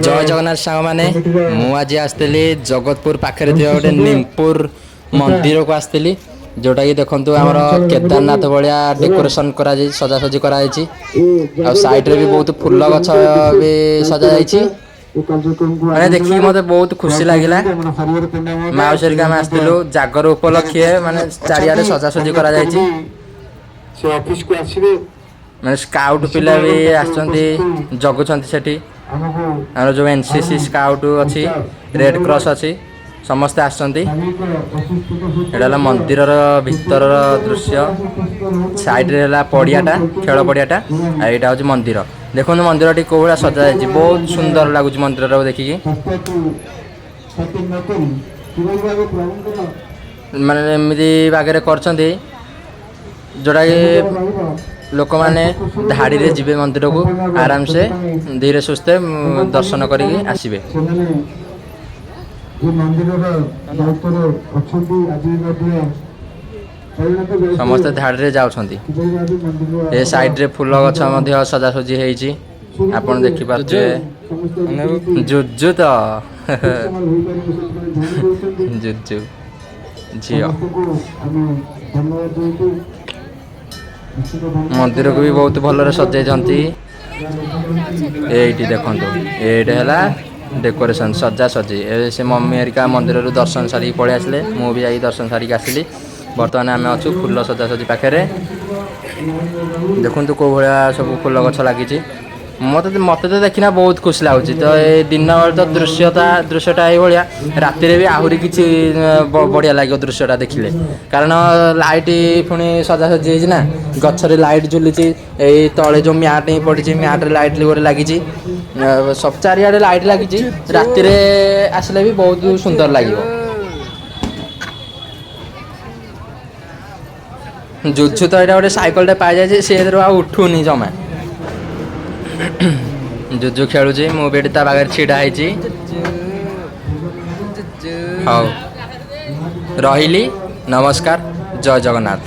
ଜୟ ଜଗନ୍ନାଥ ସାଙ୍ଗମାନେ, ମୁଁ ଆଜି ଆସିଥିଲି ଜଗତପୁର ପାଖରେ ଥିବା ଗୋଟେ ନିମପୁର ମନ୍ଦିରକୁ ଆସିଥିଲି, ଯେଉଁଟାକି ଦେଖନ୍ତୁ ଆମର କେଦାରନାଥ ଭଳିଆ ଡେକୋରେସନ୍ କରାଯାଇଛି, ସଜାସଜି କରାଯାଇଛି। ଆଉ ସାଇଡ଼ରେ ବି ବହୁତ ଫୁଲ ଗଛ ବି ସଜାଯାଇଛି। ମାନେ ଦେଖିକି ମୋତେ ବହୁତ ଖୁସି ଲାଗିଲା। ମାଉସୀ ହେରିକା ଆମେ ଆସିଥିଲୁ ଜାଗର ଉପଲକ୍ଷେ। ମାନେ ଚାରିଆଡ଼େ ସଜାସଜି କରାଯାଇଛି। ସେ ଅଫିସକୁ ଆସିବେ। ମାନେ ସ୍କାଉଟ ପିଲା ବି ଆସିଛନ୍ତି, ଜଗୁଛନ୍ତି ସେଠି। ଆମକୁ ଆମର ଯେଉଁ ଏନସିସି ସ୍କାଉଟ ଅଛି, ରେଡ୍ କ୍ରସ୍ ଅଛି, ସମସ୍ତେ ଆସିଛନ୍ତି। ଶାରୀରିକ ଅସୁସ୍ଥତା ଏଇଟା ହେଲା ମନ୍ଦିରର ଭିତରର ଦୃଶ୍ୟ। ସାଇଡ଼ରେ ହେଲା ପଡ଼ିଆଟା, ଖେଳ ପଡ଼ିଆଟା, ଆଉ ଏଇଟା ହେଉଛି ମନ୍ଦିର। ଦେଖନ୍ତୁ ମନ୍ଦିରଟି କୋଉ ଭଳିଆ ସଜା ଯାଇଛି। ବହୁତ ସୁନ୍ଦର ଲାଗୁଛି ମନ୍ଦିରଟାକୁ ଦେଖିକି। ସ୍ୱାସ୍ଥ୍ୟକୁ ଖାତିର ନ କରି କିଭଳି ଭାବେ ପ୍ରଭୁଙ୍କର ମାନେ ଏମିତି ବାଗରେ କରିଛନ୍ତି ଯେଉଁଟାକି ରହିବ। ଲୋକମାନେ ଧାଡ଼ିରେ ଯିବେ ମନ୍ଦିରକୁ, ଆରାମସେ ଧୀରେ ସୁସ୍ଥେ ଦର୍ଶନ କରିକି ଆସିବେ। ସେମାନେ ଏ ମନ୍ଦିରର ଦାୟିତ୍ୱରେ ଅଛନ୍ତି, ଆଜି ମଧ୍ୟ ପରିଣତ ବୟସରେ ସମସ୍ତେ ଧାଡ଼ିରେ ଯାଉଛନ୍ତି। କିଭଳି ଭାବେ ମନ୍ଦିର ଏ ସାଇଡ଼ରେ ଫୁଲ ଗଛ ମଧ୍ୟ ସଜାସଜି ହେଇଛି, ଆପଣ ଦେଖିପାରୁଥିବେ। ସମସ୍ତେ ରୀତିନୀତି ଜୁଜୁ ତ ଠିକ୍ ସମୟରେ ହୋଇପାରିବ, ସେଥିପାଇଁ ଧ୍ୟାନ ଦେଉଛନ୍ତି। ଜୁଜୁ ଝିଅ। ସମସ୍ତଙ୍କୁ ଆମେ ଧନ୍ୟବାଦ ଦେଉଛୁ, ନିଶ୍ଚିତ ଧନ୍ୟବାଦ। ମନ୍ଦିରକୁ ବି ବହୁତ ଭଲରେ ସଜେଇଛନ୍ତି। ଏଇଠି ଦେଖନ୍ତୁ, ଏଇଟା ହେଲା ଡେକୋରେସନ୍, ସଜାସଜି। ଏବେ ସେ ମମି ହେରିକା ମନ୍ଦିରରୁ ଦର୍ଶନ ସାରିକି ପଳେଇ ଆସିଲେ। ମୁଁ ବି ଯାଇକି ଦର୍ଶନ ସାରିକି ଆସିଲି। ବର୍ତ୍ତମାନ ଆମେ ଅଛୁ ଫୁଲ ସଜାସଜି ପାଖରେ। ଦେଖନ୍ତୁ କେଉଁ ଭଳିଆ ସବୁ ଫୁଲ ଗଛ ଲାଗିଛି। ମୋତେ ତ ଦେଖିନା ବହୁତ ଖୁସି ଲାଗୁଛି। ତ ଏ ଦିନ ବେଳେ ତ ଦୃଶ୍ୟଟା ଏଇଭଳିଆ, ରାତିରେ ବି ଆହୁରି କିଛି ବଢ଼ିଆ ଲାଗିବ ଦୃଶ୍ୟଟା ଦେଖିଲେ। କାରଣ ଲାଇଟ୍ ପୁଣି ସଜାସଜି ହେଇଛି ନା, ଗଛରେ ଲାଇଟ୍ ଝୁଲିଛି। ଏଇ ତଳେ ଯେଉଁ ମ୍ୟାଟ୍ ହିଁ ପଡ଼ିଛି, ମ୍ୟାଟ୍ରେ ଲାଇଟ୍ ଗୋଟେ ଲାଗିଛି। ସବୁ ଚାରିଆଡ଼େ ଲାଇଟ୍ ଲାଗିଛି। ରାତିରେ ଆସିଲେ ବି ବହୁତ ସୁନ୍ଦର ଲାଗିବ। ଜୁଜୁ ତ ଏଇଟା ଗୋଟେ ସାଇକେଲଟେ ପାଇଯାଇଛି, ସେ ଏଥିରୁ ଆଉ ଉଠୁନି ଜମା। ଜୁଜୁ ଖେଳୁଛି, ମୁଁ ବି ଏଠି ତା ପାଖରେ ଛିଡ଼ା ହେଇଛି। ହଉ, ରହିଲି, ନମସ୍କାର, ଜୟ ଜଗନ୍ନାଥ।